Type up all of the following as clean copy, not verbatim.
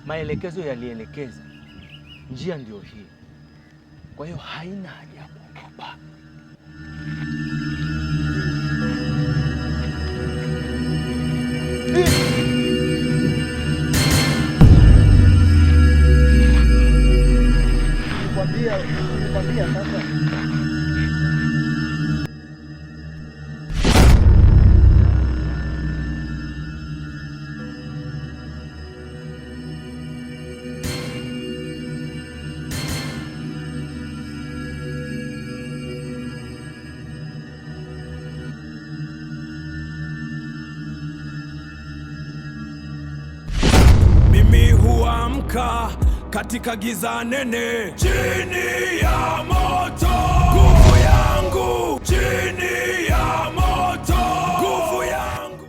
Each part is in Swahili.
Maelekezo yalielekeza njia ndio hii, kwa hiyo haina haja ya kuogopa. Nikwambia sasa. Mimi huamka katika giza nene, chini ya moto, nguvu yangu, chini ya moto, nguvu yangu.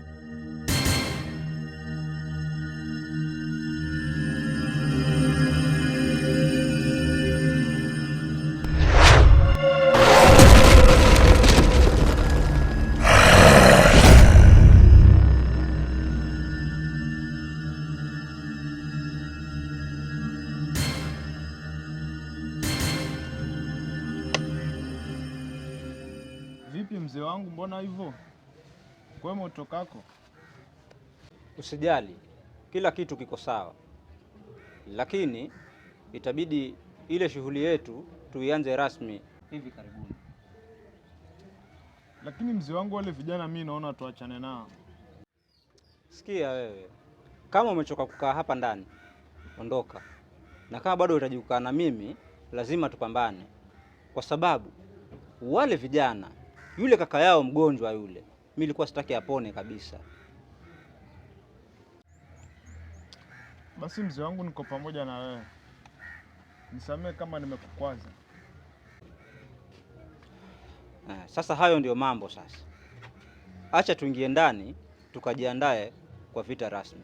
Vipi mzee wangu, mbona hivyo? Kwema utokako? Usijali, kila kitu kiko sawa, lakini itabidi ile shughuli yetu tuianze rasmi hivi karibuni. Lakini mzee wangu, wale vijana mi naona tuachane nao. Sikia wewe, kama umechoka kukaa hapa ndani, ondoka, na kama bado unahitaji kukaa na mimi, lazima tupambane, kwa sababu wale vijana, yule kaka yao mgonjwa yule, mimi nilikuwa sitaki apone kabisa. Basi mzee wangu, niko pamoja na wewe, nisamehe kama nimekukwaza. Sasa hayo ndiyo mambo sasa. Acha tuingie ndani tukajiandae kwa vita rasmi.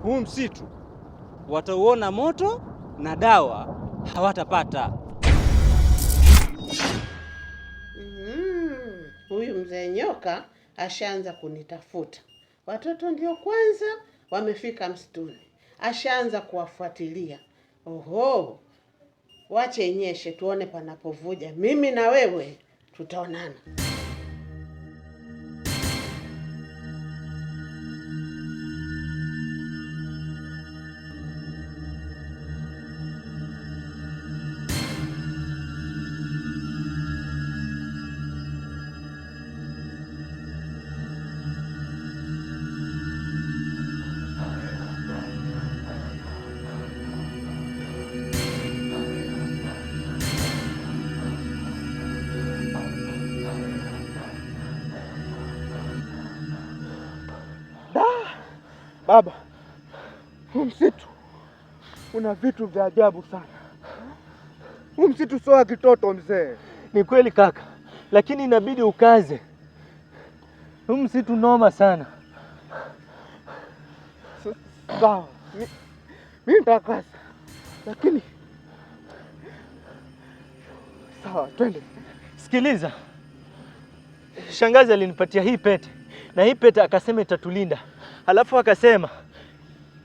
Huu msitu watauona moto na dawa hawatapata. Huyu mzee nyoka ashaanza kunitafuta. Watoto ndio kwanza wamefika msituni, ashaanza kuwafuatilia. Oho, wache inyeshe tuone panapovuja. Mimi na wewe tutaonana. Baba, huu msitu una vitu vya ajabu sana. Huu msitu sio wa kitoto mzee. Ni kweli kaka, lakini inabidi ukaze. Huu msitu noma sana. Sawa, mi nitakaza, lakini sawa, twende. Sikiliza, shangazi alinipatia hii pete na hii pete akasema itatulinda, halafu akasema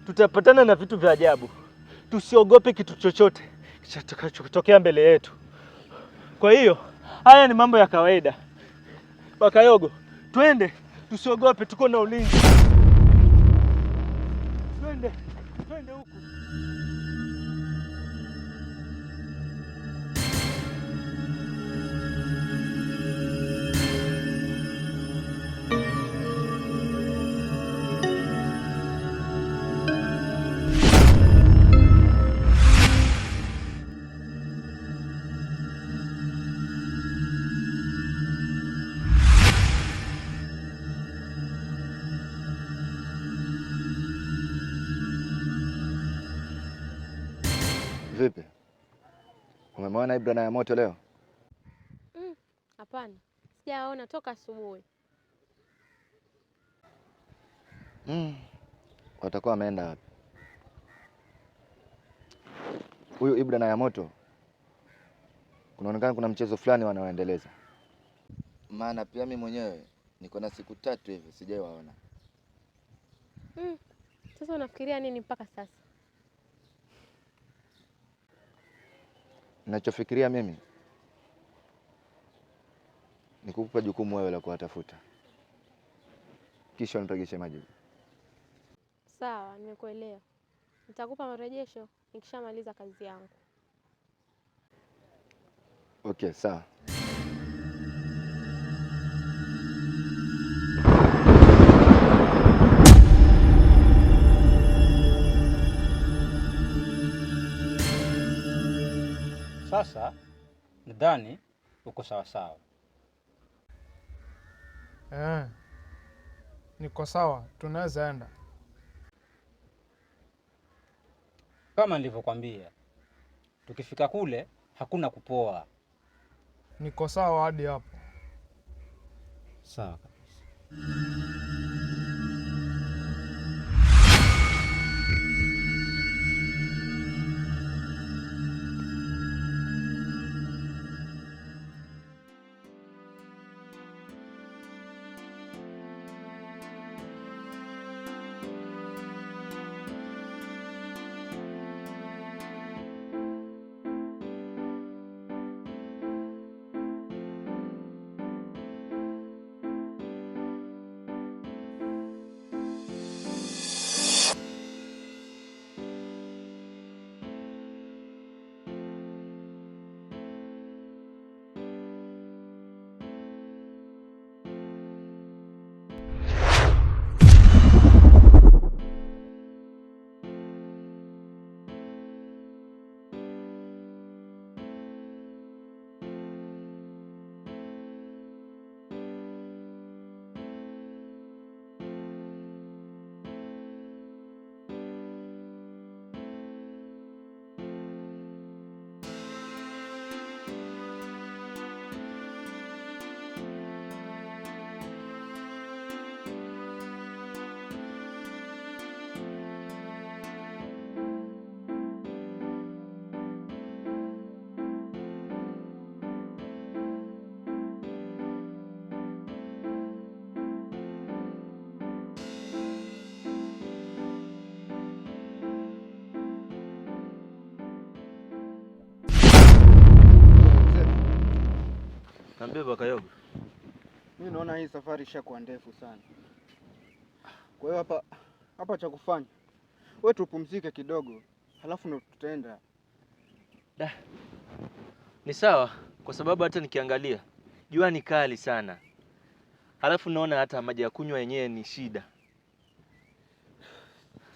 tutapatana na vitu vya ajabu, tusiogope kitu chochote kitakachotokea mbele yetu. Kwa hiyo haya ni mambo ya kawaida. Bakayogo, twende, tusiogope, tuko na ulinzi. Twende, twende huku. Vipi, Umemwona Ibra na Yamoto leo? Hapana, sijaona toka asubuhi. Watakuwa wameenda wapi? Huyu Ibra na Yamoto kunaonekana kuna mchezo fulani wanaoendeleza. Maana pia mimi mwenyewe niko na siku 3 hivi sijaiwaona. Sasa unafikiria nini mpaka sasa? Ninachofikiria mimi ni kukupa jukumu wewe la kuwatafuta, kisha unirejeshe majibu. Sawa, nimekuelewa. Nitakupa marejesho nikishamaliza kazi yangu. Okay, sawa. Sasa nadhani uko sawa sawa. Niko sawa, tunaweza enda. Kama nilivyokuambia, tukifika kule hakuna kupoa. Niko sawa hadi hapo. Sawa kabisa. Niambie Bakayogo. Mimi naona hii safari ishakuwa ndefu sana. Kwa hiyo hapa cha kufanya wewe tupumzike kidogo, halafu ndo tutaenda. Da. Ni sawa kwa sababu hata nikiangalia jua ni kali sana. Halafu naona hata maji ya kunywa yenyewe ni shida.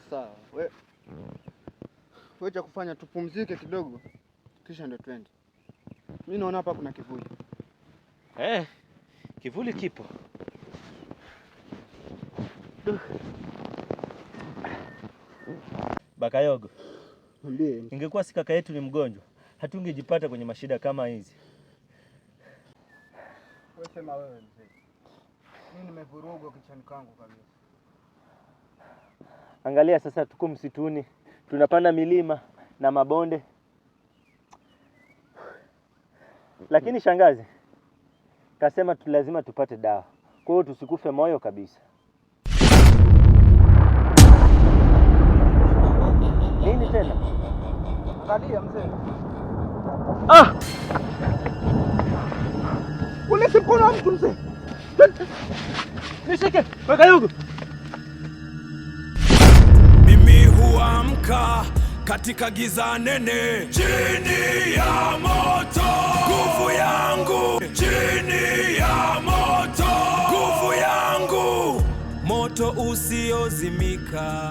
Sawa. Wewe cha kufanya tupumzike kidogo kisha ndo twende. Mimi naona hapa kuna kivuli. Kivuli kipo. Bakayogo. Niambie. Ingekuwa si kaka yetu ni mgonjwa, hatungejipata kwenye mashida kama hizi. Wewe sema wewe mzee. Mimi nimevurugwa kichwani kwangu kabisa. Angalia sasa tuko msituni, tunapanda milima na mabonde. Lakini shangazi kasema tu lazima tupate dawa. Kwa hiyo tusikufe moyo kabisa. Nini tena? Angalia mzee. Ah! Ule si mkono wa mtu mzee. Nishike, Bakayogo. Mimi huamka katika giza nene, chini ya moto, nguvu yangu, chini ya moto, nguvu yangu, moto usiozimika.